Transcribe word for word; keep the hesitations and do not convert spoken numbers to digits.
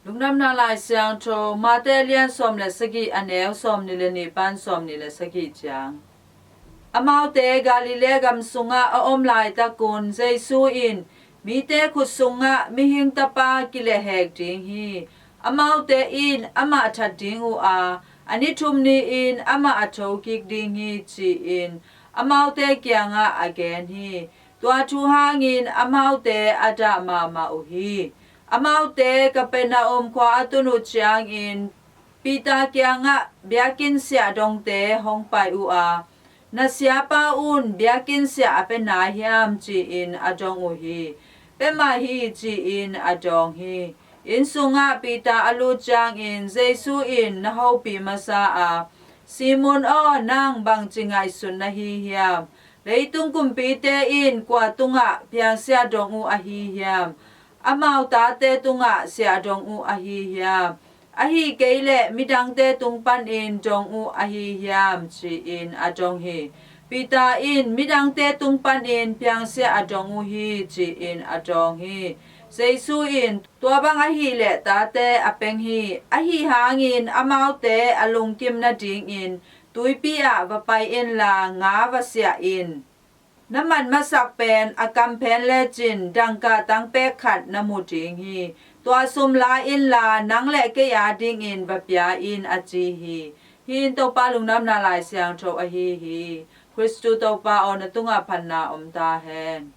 Lungdamna Lai Siangtho, Mate lian sawm le sagih, a neu sawmnih le nih pan sawmnih le sagih ciang. Amaute Galilee gam sungah a om laitakun Jesu in, "Mite khut sungah Mihing Tapa kilehhek ding hi. Amaute in amah that ding uh a, a ni thum ni-in amah a thokik ding hi," ci-in amaute kiangah a gen hi. Tua thu hangin amaute a dah mahmah uh hi. Amaute Capernaum khua a tun uh ciangin Peter kiangah biakinn siahdongte hong pai uh a, "Na siapa un biakinn siah a pia nai hiam?" ci-in a dong uh hi. "Pia mah hi," ci-in a dawng hi. Inn sungah Peter a lut ciangin Jesu in na hopih masa a, "Simon aw, nang bangci ngaihsun na hi hiam? Leitung kumpite in kua tungah phiangsiah dong uh ahi hiam? Amau tate tungah siah dong uh ahi hiam? Ahi kei leh midangte tung panin dong uh ahi hiam?" ci-in a dong hi. Peter in, "Midangte tung panin phiangsiah a dong uh hi," ci-in a dawng hi. Jesu in, "Tua bang ahih leh tate a peng hi. Ahi hangin amaute a lungkim nadingin tuipi ah va pai inla nga va siah in. Na man masak pen a kam phen lecin dangka tangpek khat na mu ding hi. Tua sum la inla nang le kei adingin va pia in," a ci hi. Hih in Topa Lungdamna Lai Siangtho ahi hi. Khristu Topa aw, na tungah phatna om ta hen.